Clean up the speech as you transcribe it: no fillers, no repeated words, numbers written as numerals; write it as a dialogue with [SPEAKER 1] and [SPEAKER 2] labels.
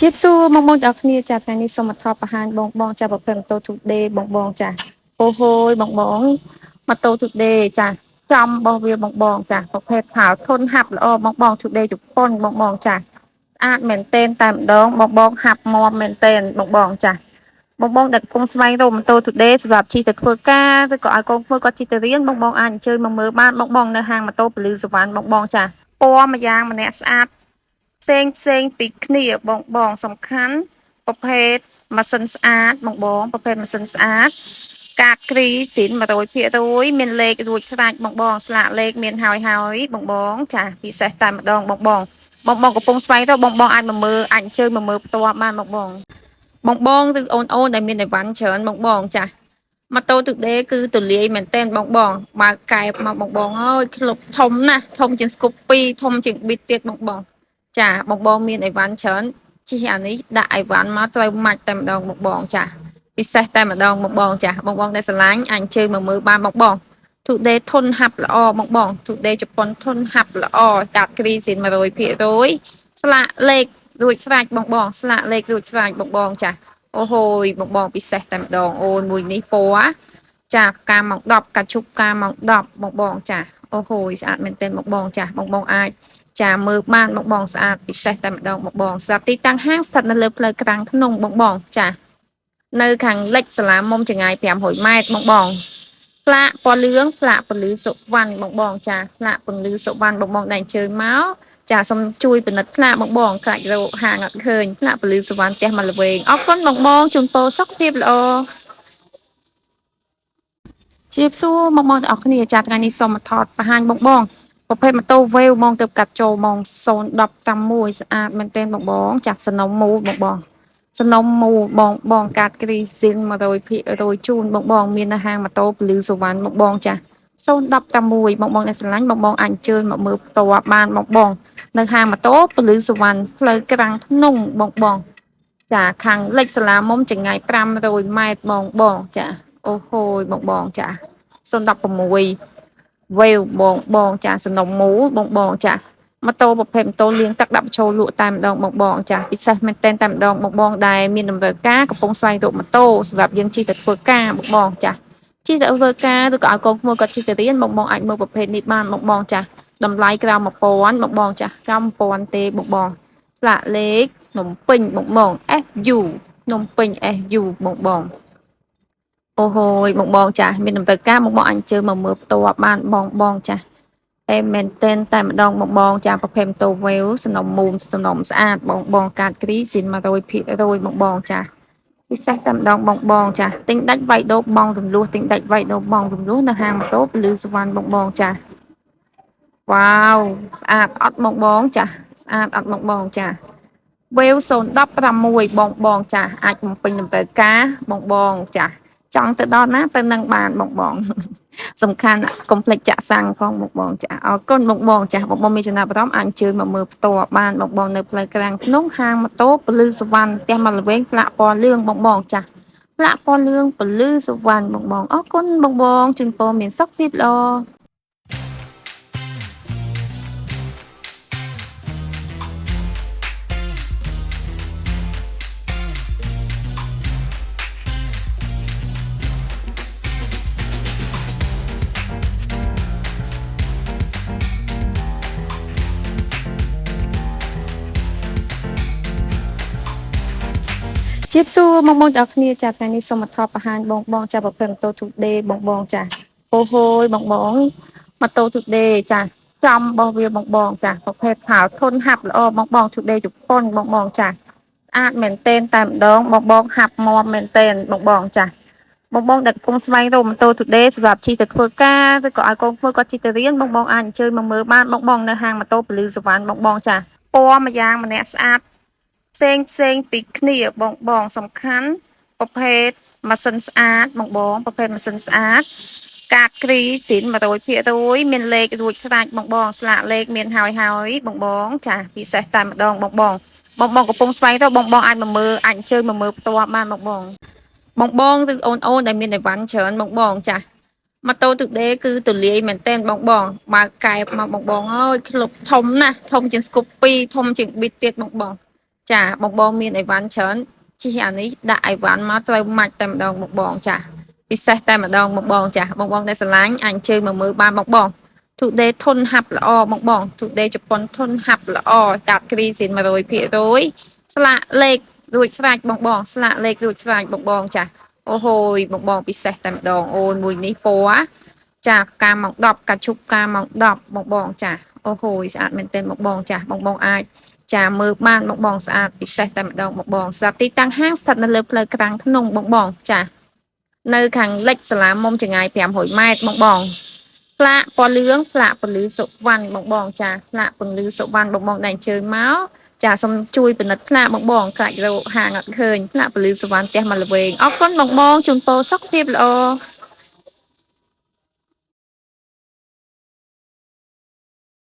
[SPEAKER 1] ជៀបសួរបងបងទាំងអស់គ្នាចាថ្ងៃនេះសូមមកថតបង្ហាញបងបងចាប្រភេទម៉ូតូ Today បងបងចាអូហូយបងបងម៉ូតូ Today ចាចំរបស់វាបងបងចាប្រភេទផាវធន់ហាប់ល្អបងបង Today ជប៉ុនបងបងចាស្អាតមែនទែនតែម្ដងបងបងហាប់មាំមែនទែនបងបងចាបងបងដែលកំពុងស្វែងរកម៉ូតូ Today សម្រាប់ជិះទៅធ្វើការឬក៏ឲ្យកូនធ្វើគាត់ជិះទៅរៀនបងបងអាចអញ្ជើញមកមើលបានបងបងនៅហាងម៉ូតូពលឺសវណ្ណបងបងចាពណ៌ម្យ៉ាងម្នាក់ស្អាត ផ្សេងផ្សេងពីគ្នាបងបងសំខាន់ប្រភេទម៉ាស៊ីនស្អាតបងបងប្រភេទម៉ាស៊ីនស្អាតកាតគ្រីស៊ីន100%មានលេខរួចស្រេចបងបងស្លាកលេខមានហើយហើយបងបងចាពិសេសតែម្ដងបងបងបងបងកំពុងស្វែងរកបងបងអាចមកមើលអាចអញ្ជើញមកមើលផ្ទាល់បានបងបងបងបងឬអូនអូនដែលមានអីវ៉ាន់ច្រើនបងបងចាម៉ូតូទឹកដេគឺទលាយមែនតែនបងបងបើកកែបមកបងបងអើយក្លុបធំណាស់ធំជាងស្គប់2ធំជាងប៊ីតទៀតបងបង ចាបងបងមានអីវ៉ាន់ច្រើនជិះអានេះដាក់អីវ៉ាន់មកត្រូវម៉ាច់តែម្ដងបងបងចាពិសេសតែម្ដងបងបងចាបងបងដែលស្រឡាញ់អាចអញ្ជើញមកមើលបានបងបង Today ធន់ហាប់ល្អបងបង Today ជប៉ុនធន់ហាប់ល្អកាត់គ្រីស៊ីន100%ស្លាកលេខរួចស្រេចបងបងស្លាកលេខរួចស្រេចបងបងចាអូហូយបងបងពិសេសតែម្ដងអូយមួយនេះពណ៌ចាផ្កាម៉ោង10កាឈុកផ្កាម៉ោង10បងបងចាអូហូយស្អាតមែនទែនបងបងចាបងបងអាច ចាមើលបានបងបងស្អាតពិសេសតែម្ដងបងបងស្រាប់ទីតាំងហាងស្ថិតនៅលើផ្លូវក្រាំងធ្នង់បងបងចានៅខាងលិចសាលាមុំចម្ងាយ500ម៉ែត្របងបងផ្លាកពណ៌លឿងផ្លាកពន្លឺសុវណ្ណបងបងចាផ្លាកពន្លឺសុវណ្ណបងបងដែលអញ្ជើញមកចាសូមជួយពិនិត្យផ្លាកបងបងខ្លាចរកហាងអត់ឃើញផ្លាកពន្លឺសុវណ្ណផ្ទះមកល្វែងអរគុណបងបងជូនពរសុខភាពល្អ ជៀបសួរបងបងទាំងអស់គ្នាចាថ្ងៃនេះសូមមកថតបង្ហាញបងបងប្រភេទម៉ូតូ Wave បងទៅកាត់ចូលបង010ស្អាតមែនទែនបងបងចាសនំមូលបងបងសនំមូលបងបងកាត់គ្រីស៊ីន100%ជូនបងបងមាននៅហាងម៉ូតូពលឺសវណ្ណបងបងចា016បងបងអ្នកស្រឡាញ់បងបងអាចអញ្ជើញមកមើលផ្ទាល់បានបងបងនៅហាងម៉ូតូពលឺសវណ្ណផ្លូវក្រាំងធ្នង់បងបងចាខាងលិចសាលាមុំចម្ងាយ500ម៉ែត្របងបងចាអូហូយបងបងចា 016វេវបងបងចាសំណុំមូលបងបងចាម៉ូតូប្រភេទម៉ូតូលាងទឹកដាក់បញ្ចូលលក់តែម្ដងបងបងចាពិសេសមែនទែនតែម្ដងបងបងដែលមានតម្រូវការកំពុងស្វែងរកម៉ូតូសម្រាប់យើងជិះទៅធ្វើការបងបងចាជិះទៅធ្វើការឬក៏ឲ្យកូនក្មួយគាត់ជិះទៅរៀនបងបងអាចមើលប្រភេទនេះបានបងបងចាតម្លៃក្រោម1000បងបងចាក្រោម1000ទេបងបងស្លាកលេខភ្នំពេញបងបង FU ភ្នំពេញ FU បងបង អូហូយបងបងចាមានតម្រូវការបងបងអាចអញ្ជើញមកមើលផ្ទាល់បានបងបងចាអេមែនទែនតែម្ដងបងបងចាប្រភេទម៉ូតូ Wave សំណុំមូមសំណុំស្អាតបងបងកាតគ្រីស៊ីន100%បងបងចាពិសេសតែម្ដងបងបងចាទិញដាច់វាយដូបងទម្លោះទិញដាច់វាយដូបងទម្លោះនៅហាងម៉ូតូពលឺសវណ្ណបងបងចាវ៉ាវស្អាតអត់បងបងចាស្អាតអត់បងបងចា Wave 016បងបងចាអាចបំពេញតម្រូវការបងបងចាចង់ទៅដល់ណាទៅនឹងបានបងបងសំខាន់កុំភ្លេចចាក់សាំងផងបងបងចាអរគុណបងបងចាបងបងមានចំណាប់អារម្មណ៍អាចអញ្ជើញមកមើលផ្ទាល់បានបងបងនៅផ្លូវក្រាំងធ្នង់ហាងម៉ូតូពលឺសវណ្ណផ្ទះមកល្វែងផ្លាកពណ៌លឿងបងបងចាផ្លាកពណ៌លឿងពលឺសវណ្ណបងបងអរគុណបងបងជូនពរមានសុខភាពល្អ ជៀបសួរបងបងទាំងអស់គ្នាចាថ្ងៃនេះសូមមកថតបង្ហាញបងបងចាប្រភេទម៉ូតូ Today បងបងចាអូហូយបងបងម៉ូតូ Today ចាចំរបស់វាបងបងចាប្រភេទផាវធន់ហាប់ល្អបងបង Today ជប៉ុនបងបងចាស្អាតមែនទែនតែម្ដងបងបងហាប់មាំមែនទែនបងបងចាបងបងដែលកំពុងស្វែងរកម៉ូតូ Today សម្រាប់ជិះទៅធ្វើការឬក៏ឲ្យកូនធ្វើគាត់ជិះទៅរៀនបងបងអាចអញ្ជើញមកមើលបានបងបងនៅហាងម៉ូតូពលឺសវណ្ណបងបងចាពណ៌ម្យ៉ាងម្នាក់ស្អាត ផ្សេងផ្សេងពីគ្នាបងបងសំខាន់ប្រភេទម៉ាស៊ីនស្អាតបងបងប្រភេទម៉ាស៊ីនស្អាតកាតគ្រីស៊ីន100%មានលេខរួចស្រេចបងបងស្លាកលេខមានហើយហើយបងបងចាពិសេសតែម្ដងបងបងបងបងកំពុងស្វែងរកបងបងអាចមកមើលអាចអញ្ជើញមកមើលផ្ទាល់បានបងបងបងបងឬអូនអូនដែលមានអីវ៉ាន់ច្រើនបងបងចាម៉ូតូទឹកដេគឺទលាយមែនទែនបងបងបើកកែបមកបងបងអើយក្លុបធំណាស់ធំជាងស្គប់2ធំជាងប៊ីតទៀតបងបង ចាបងបងមានអីវ៉ាន់ច្រើនជិះអានេះដាក់អីវ៉ាន់មកត្រូវម៉ាច់តែម្ដងបងបងចាពិសេសតែម្ដងបងបងចាបងបងដែលស្រឡាញ់អាចអញ្ជើញមកមើលបានបងបង Today ធន់ហាប់ល្អបងបង Today ជប៉ុនធន់ហាប់ល្អកាត់គ្រីស៊ីន100%ស្លាកលេខរួចស្រេចបងបងស្លាកលេខរួចស្រេចបងបងចាអូហូយបងបងពិសេសតែម្ដងអូយមួយនេះពណ៌ចាផ្កាម៉ោង10កាឈុកផ្កាម៉ោង10បងបងចាអូហូយស្អាតមែនទែនបងបងចាបងបងអាចចាមើលបានបងបងស្អាតពិសេសតែម្ដងបងបងស្រាប់ទីតាំងហាងស្ថិតនៅលើផ្លូវក្រាំងធ្នង់បងបងចានៅខាងលិចសាលាមុំចម្ងាយ500ម៉ែត្របងបង ផ្លាកពណ៌លឿងផ្លាកពន្លឺសុវណ្ណបងបងចាផ្លាកពន្លឺសុវណ្ណបងបងដែលអញ្ជើញមកចាសូមជួយពិនិត្យផ្លាកបងបងខ្លាចរកហាងអត់ឃើញផ្លាកពន្លឺសុវណ្ណផ្ទះមកល្វែងអរគុណបងបងជូនពរសុខភាពល្អ។